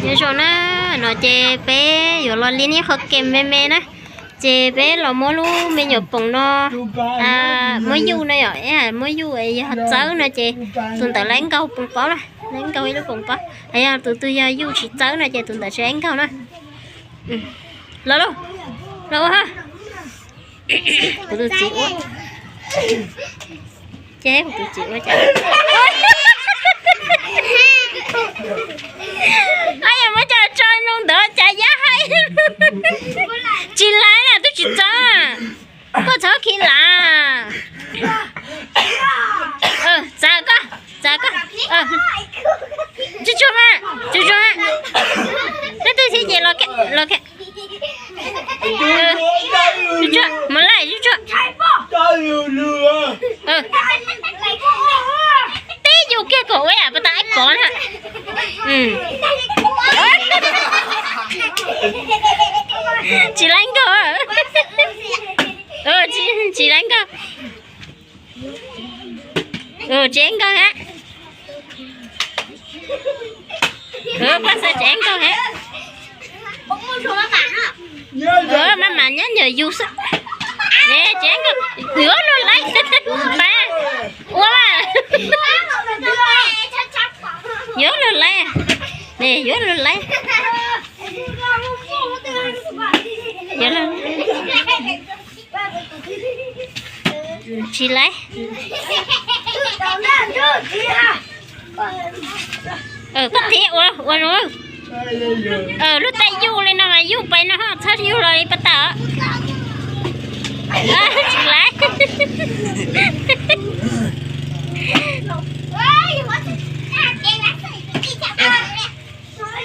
Nyob zoo na, no ces peb yuav los li neb qhov kem me me na, ces peb los muab lub me nyuam poom no, muab yuj no yom, muab yuj yog txawb no ces tus ntawd lawv nkaug poom pob na, lawv nkaug ib lub poom pob, yog tus twg yog yuj tsis txawb no ces tus ntawd tsis lawv nkaug na. Los lauj, los ua ha. Kuv tus txiv ua, ces kuv tus txiv ua cas, yog muab coj tso nug ntawd cas yab hais, tsis laiv na, twb tsis txawb, koj txhob khi lav. Txav koj, txav koj, tsuag tsuag mas, tsuag tsuag mas, leej twg thiab ces los, los, mus laij tsuag tsuag, teb yus kiag kom ua yam pas tas ib pov na. Tsis laiv nkaug, tsis laiv nkaug, tsis laiv nkaug hab. Paj Xaw tsis laiv nkaug hab. Maj mam nyob ntawm yus xwb. Tsis laiv nkaug, yuav luag laiv, ua, yuav luag laiv, yuav luag laiv. Tsis laiv. Koj thiab ua, ua no. Lub tais yuj li no mas yuj pais no ho txhob yuj los li pas tas. Tsis laiv.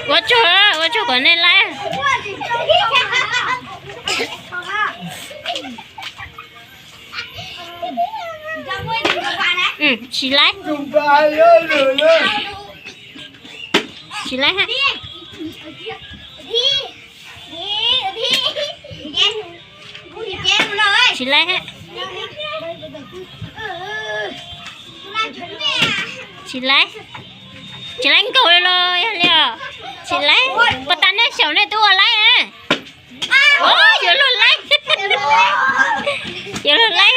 Ua tsuag, ua tsuag kom nej laiv. Tsis laiv. Tsis laiv hab. Tsis laiv hab. Tsis laiv. Tsis laiv nkaug li los yog li os. Tsis laiv. Pas tas nej xyaum nej twb ua laiv na. Yuav luag laiv. Yuav luag laiv.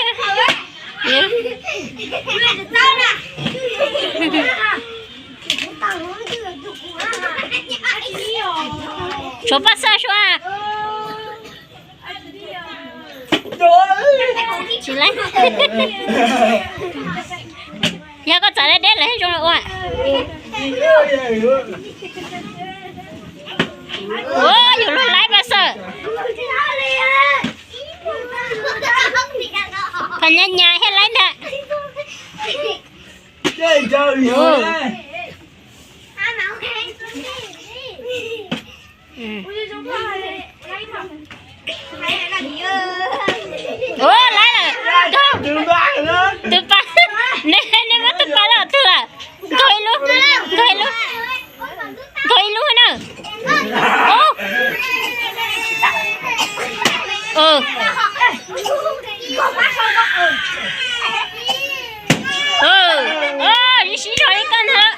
Tshuav Paj Xaw sua. Tsis laiv. Yog koj txav deb deb lawm zoo ua. Ua, yuav luag laiv Paj Xaw. Phom nyas nyas thiaj laiv ntag. Ua, laiv lawm. Tus pas, nej, nej muab tus pas los twg lawm? Nkaug ib lub, nkaug ib lub, nkaug ib lub na. Sib zog li koj ntag.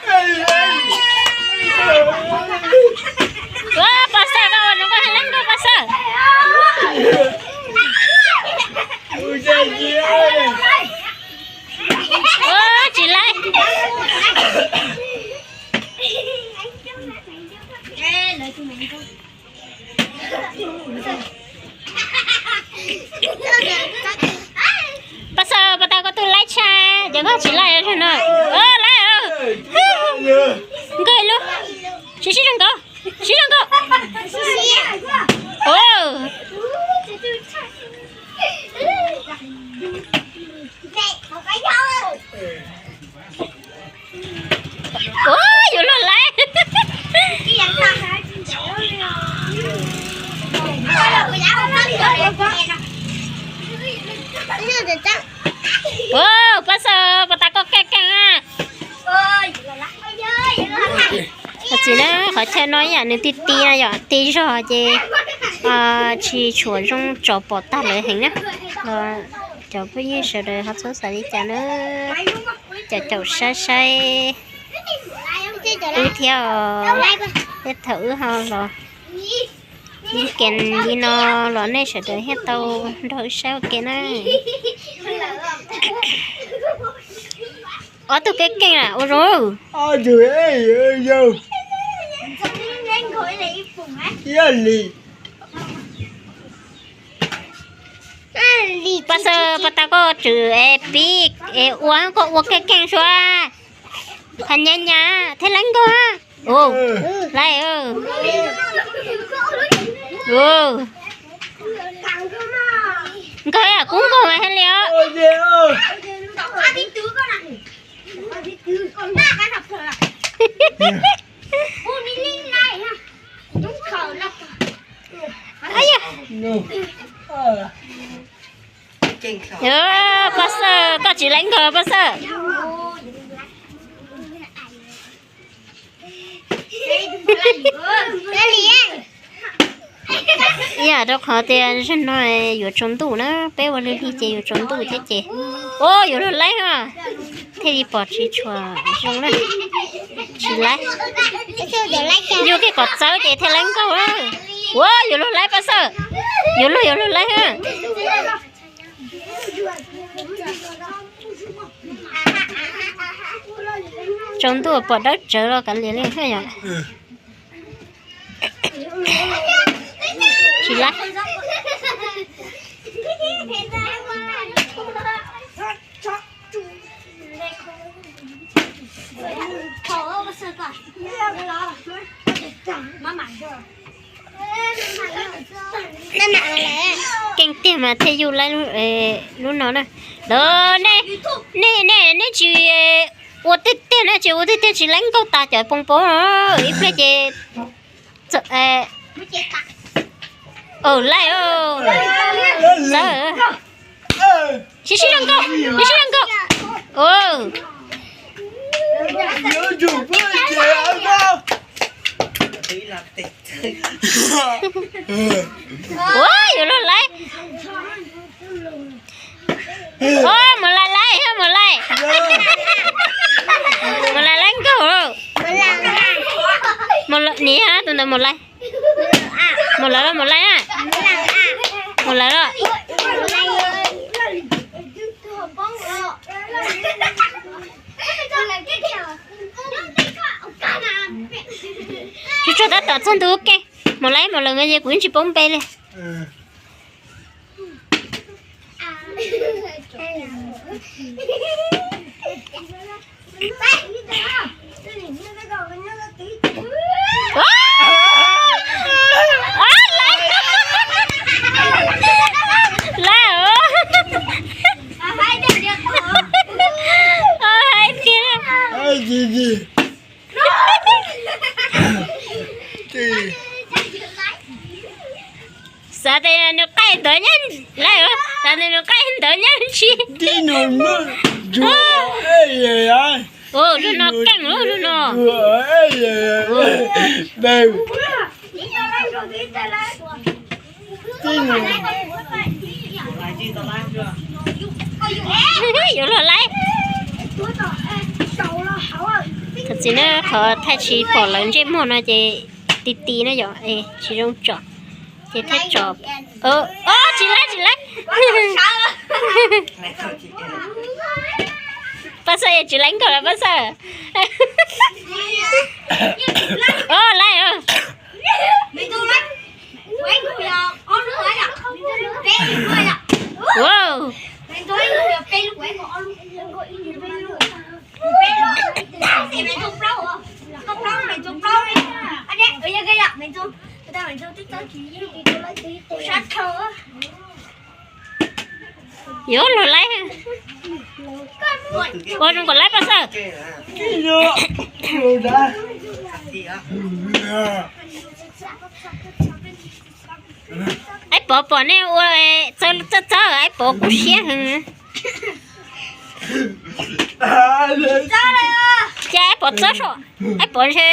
Ua, Paj Xaw, koj ua zoo koj hais laiv nkaug Paj Xaw. Ua, tsis laiv. Paj Xaw, pas tas koj twb laiv tshaj, ces koj tsis laiv no. Laiv. Nkaug ib lub. Sib sib zoo nkaug. Sib zoo nkaug. Ua, yuav luag laiv. Ua, Paj Xaw, pas tas koj keej keej na. Txiv na, qhov chaw no ib yam nws ti ti no yom, ti zog ces tsis tshua zoo tso pom tag lawv heev na. Cov phooj ywg sawv daws ho txhob xav li cas na, caum caum saib saib wb thiab os. Thiab thaum wb ho los ib ke li no los nej sawv daws thiaj tau nrog wb saib ua ke na. Ob tug keej keej na ua zoo. Paj Xawb, paj tab koj tswm es pib es ua koj ua keej keej suav. Has nyab nyab thiab laib nkaug. Laib. Nkaug yam kub nkaug mas thiaj li os. Paj Xawb, koj tsis laib nkaug Paj Xawb. Ib yam rau qhov tias zaum no yuav tsaus ntuj na, peb ua li li ces yuav tsaus ntuj thiab ces. Ua yuav luag laib os. Thiaj li pom tsis tshua zoo na. Tsis laib. Yog kev kom txawv ces thiaj laib nkaug. Ua yuav luag laib Paj Xawb. Yuav luag yuav luag laib. Tsaus ntuj pom dawb tsawv los kav liam li thiab yom. Tsis laib. Keej tiag mas thiaj yuj laib lub no na. Los nej, nej, nej tsis ua tiag tiag na, tsis ua tiag tiag tsis laib nkaug tas cov poo paub no. Ib pliag ces laib. Sib sib zoo nkaug, sib sib zoo nkaug. Ua yuav luag laib. Mus lais laib, mus lais. Mus lais laib nkaug. Mus niam tus ntawd mus lais. Mus lawm los mus lais na. Mus lawm los. Tsuag tsuag tab tom txog ntu ua ke. Mus lais mus lawm no ces kuv yeej tsis paub npe li. Xav tias nws qaij ntawd nyab lawm, xav tias nws qaij ntawd nyab tsis. Ua lub no keej lub no. Yuav luag laib. Thov txim na, qhov thaij tsis pom lawv ntsej muag no ces ti ti na yom, tsis zoo tsom. Ces thiaj tsom. Tsis laib, tsis laib. Paj Xawb, tsis laib nkaug los Paj Xawb. Laib. Yuav luag laib. Ua zoo kom laib Paj Xawb. Aib Pov pom nej ua txawj txawj, Aib Pov kub siab heev. Ces Aib Pov txawb so, Aib Pov ntshe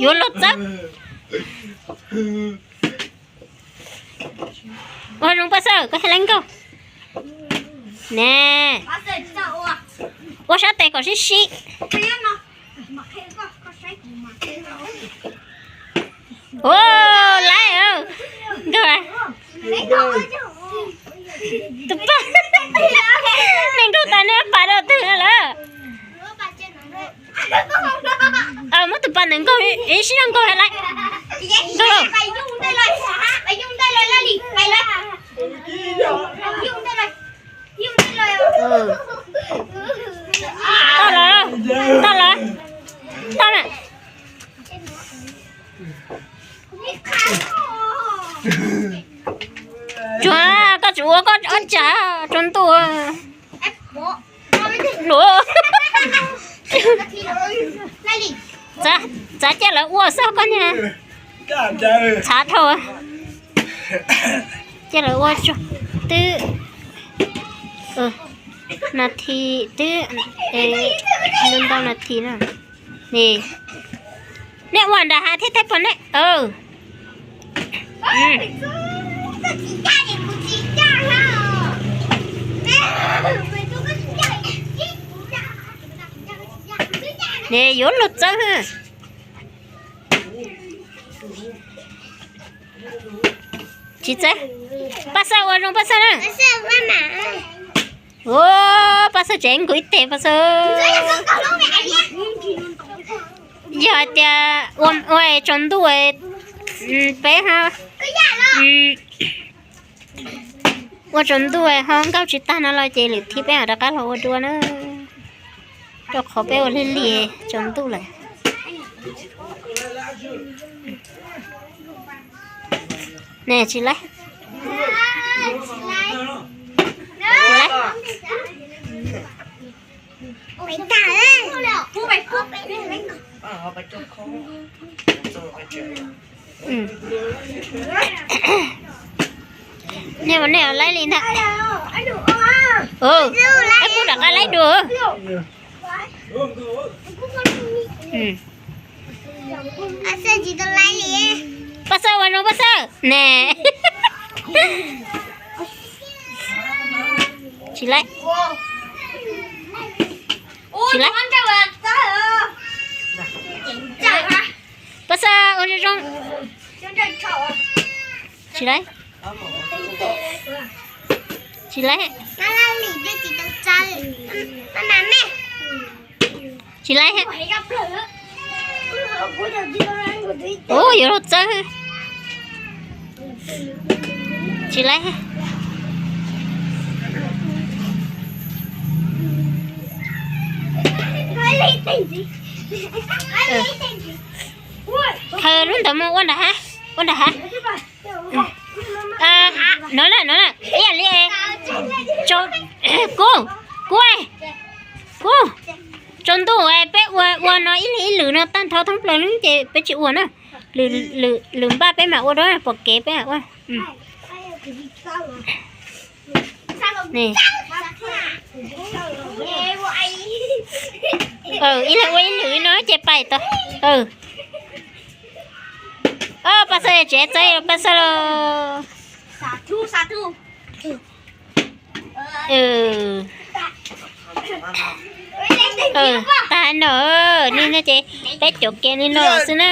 yuav luag txawb. Ua zoo Paj Xawb, koj thiaj laib nkaug. Ne, ua sab tes kom sib sib. Ua, laib, nkauj. Tus poj, nees nkaum tas nws pam rau twg lawm? Muab tus poj ntawd nkaug ib sib zog nkaug hais lawm. Nkaug. Tau lawm, tau lawm, tau na. Tsuag, koj tsis ua koj ob tsav tsaus ntuj. Txav, txav cia lawv ua xwb koj niag. Txav dhau. Cia lawv ua tso. Twb nas this twb, ntau nas this na. Nej ua nram hav thiab thiab pog ne. Ne yuav luag txawb. Tsis txawb. Paj Xawb ua zoo Paj Xawb na. Ua, Paj Xawb tsev nkaus ib teg Paj Xawb. Yog hais tias ua tsaus ntuj peb ho, ua tsaus ntuj ho nkauj tsis tag no los ces lwm thib peb mam rov qab los ua dua na. Rau qhov peb ua lig lig tsaus ntuj lawm. Ne tsis laib. Tsis laib. Nej ua nej laib li ntag. Peb kuj rov qab laib dua. Paj Xawb ua no Paj Xawb ne. Tsis laib. Tsis laib. Paj Xawb ua zoo zoo. Tsis laib. Tsis laib. Tsis laib. Ua yuav luag txawb. Tsis laib. Khaws lub ntawd mus ua nram hav, ua nram hav. No na, no na, ib yam li, kub, kub, kub, tsaus ntuj peb ua ua no ib lwm ib lwm no tag nrho thoob plaws lub ces peb tsis ua na. Lwm npaj peb mam ua dua, pom kev peb mam ua. Ib leeg ua ib lwm no ces pais tau. Paj Xawb tsev txawb Paj Xawb los. Tag no, nej ces peb caum kiag li no xwb na.